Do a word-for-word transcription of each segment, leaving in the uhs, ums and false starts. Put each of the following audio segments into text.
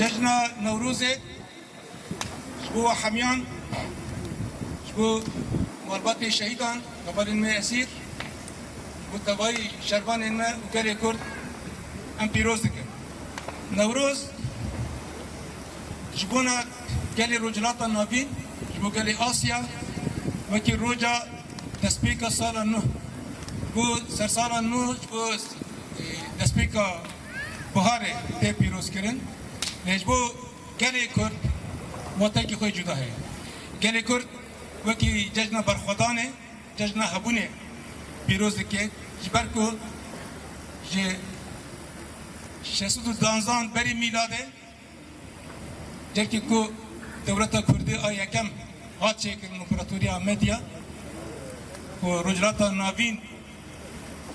Cejna Newrozê ji bo hemiyan, ji bo malbatê şehîdan, hevalên me esîr, ji bo tevayî şervanên me û gelê Kurd em pîroz dikin. Newroz ji bona gelê Rojhilata Navîn, ji bo gelê Asya, wekî roja destpêka sala nû, ji bo sersala nû, ji bo, e, destpêka biharê tê pîrozkirin. Lê ji bo gelê Kurd watekî xwe cuda heye. Gelê Kurd wekî cejna berxwedanê, cejna hebûnê pîroz dike. Ji ber ku ji şeş sed û duwazdeh berî mîladê, cihekî ku dewleta Kurdî a yekem hat çêkirin, Împaratoriya Medya, ku Rojhilata Navîn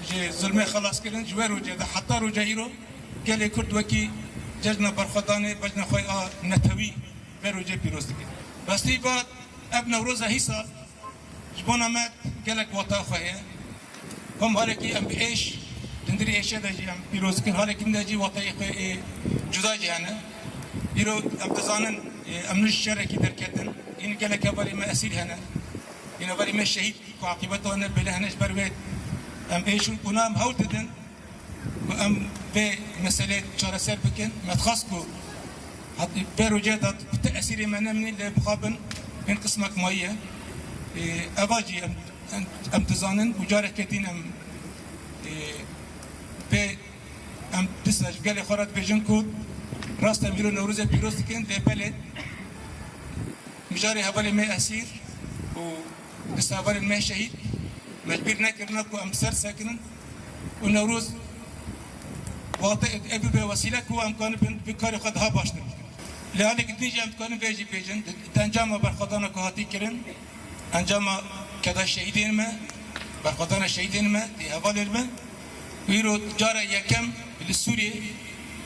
ji zulmê xelas kirin, ji wê rojê de heta roja îro gelê Kurd wekî cejna berxwedanê, cejna xwe a netewî vê rojê pîroz dikin. Rastî va ev Newroza hîsa ji bona me gelek wata xwe heye. Kom halekî em bi êş, di hundirî êşê de jî em pîroz dikin, halekî din de jî wateyê xwe ê cuda jî hene. Îro em dizanin, ê, em nû ji şerekî derketin. Hîn gelek hevalê me esîr hene. Hîn hevalê me şehîd ku aqîbeta wan ne bêle hene, ji ber wê em êş û bûna em hewl didin ku em vê meselê çareser bikin. Me dixwest ku hat-, vê rojê de tu esîrê me nemînî, lê mixabin hin qismek mayî ye. Ê, eva jî em, em, em dizanin û careke din em, ê, vê em dîsa ji gelê xwe re dibêjin ku rast em îro Newrozê pîroz dikin, lê belê mijarê hevalê me esîr û dîsa hevalên me şehîd me ji bîr nekirine ku em ser sekinin û Newroz wate ev bibe wesîle ku em kanibin vî karê xwe daha baştir bikin. Lê alekî din jî em dikarin vê jî bêjin, di, di encama berxwedana ku hatî kirin, encama keda şehîdên me, berxwedana şehîdên me, di hevalên me, îro cara yekem li Sûriyê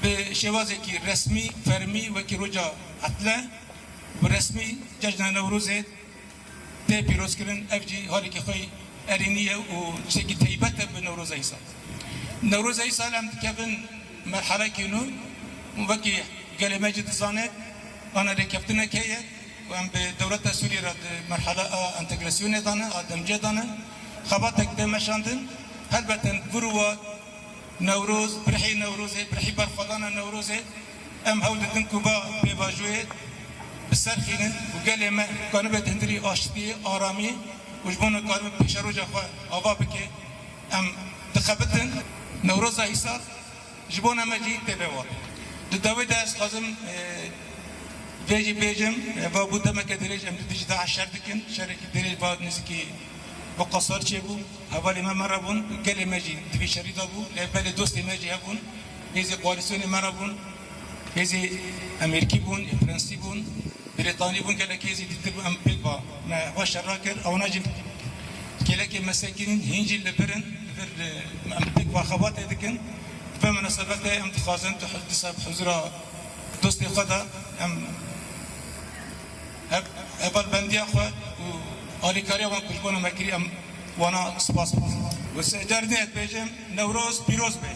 bi şêwazekî resmî, fermî, wekî roja etle, bi resmî cejna Newrozê tê pîrozkirin. Ev jî halekî xwe erênî ye û tiştekî teybet e bi Newroza îsal. Newroza îsal em dikevin merhelekî nû û wekî gelê me jî dizane, ana rêkeftinek heye û em bi dewleta Sûriyê re di merhela a entegrasyonê de ne, a demcê de ne. Xebatek tê meşandin. Helbet em vir û war Newroz, bi rihê Newrozê, bi rihê berxwedana Newrozê, em hewl didin ku va pêvajoyê bi ser xînin û gelê me kanibe di hundirî aştiyê, aramî û ji bona kanibe pêşeroja xwe ava bike. Em dixebitin. Newroza îsal ji bona me jî tê vê watê. Di dawî de ez dixwazim, e, vê jî bêjim, e, va bû demeke dirêj em li dijî DAIŞ şer dikin, şerekî dirêj va nêzîkî bi qasar çêbû. Hevalê me me re bûn, gelê me jî di vî şerî de bû, lê belê dostê me jî hebûn, hêzê koalîsyonê me re bûn, hêzê Amerîkî bûn, ê Fransî bûn, Brîtanî bûn, gelek hêzê dîtir bûn, em pêk va me xwe şer rakir, ewana jî kêlekê me sekinîn, hîn jî li vir in, li vir, e, em pêk va xebatê dikin. Bi vê minasebetê em dixwazin tu dîsa bi huzura dostê xwe de em hev-, hevalbendiya xwe û alîkariya wan ku ji bona me kirî, em wana spas bikin. Û se-, carî din ez dibêjim, Newroz pîroz be.